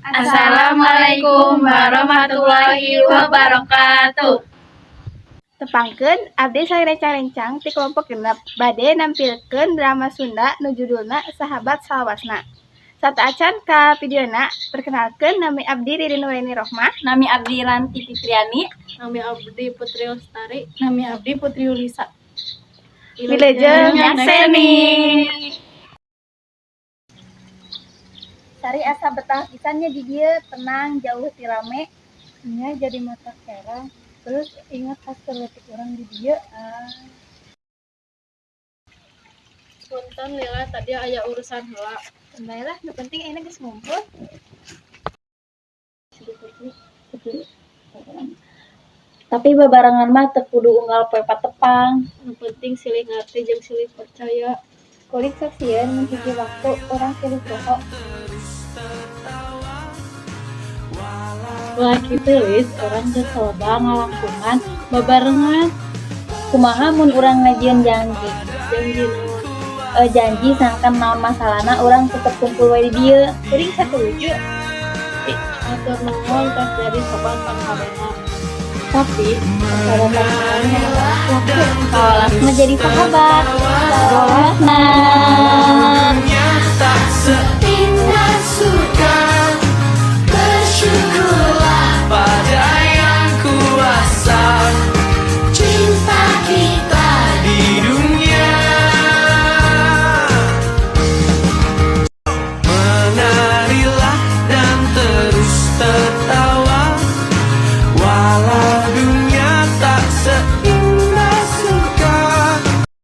Assalamualaikum warahmatullahi wabarakatuh. Tepangkeun, abdi sareng rencang-rencang ti kelompok 6 bade nampilkeun drama Sunda nu judulna Sahabat Salawasna. Sateuacan ka videona, perkenalkeun, nami abdi Ririn Nuraini Rohmah. Nami abdi Ranti Fitriani. Nami abdi Putri Lestari. Nami abdi Putri Yulisa. Wilujeng nyakseni. Sari asa betah pisan nya di dieu, tenang, jauh ti rame. Nya, jadi matak herang. Terus ingat pas leutik urang di dieu. Ah. Punten lila, tadi aya urusan heula. Bae lah, nu penting ayeuna geus ngumpul. Tapi babarengan mah teu kudu unggal poe patepang. Nu penting silih ngarti jeung silih percaya. Kuring sok sieun mun hiji waktu urang silih poho. Ulah kitu, Lis, urang geus loba ngalangkungan babarengan. Kumaha mun urang ngajieun janji? Janji naon? Janji sangkan naon masalahna, urang tetep kumpul we di dieu. Kuring satuju. Hatur nuhun tos jadi sobat panghabena. Tapi Persahabatan waktu kawalasna jadi sahabat. Salawasna. Indah surga. Bersyukurlah pada yang kuasa. Cinta kita di dunia. Menarilah dan terus tertawa, walau dunia tak seindah.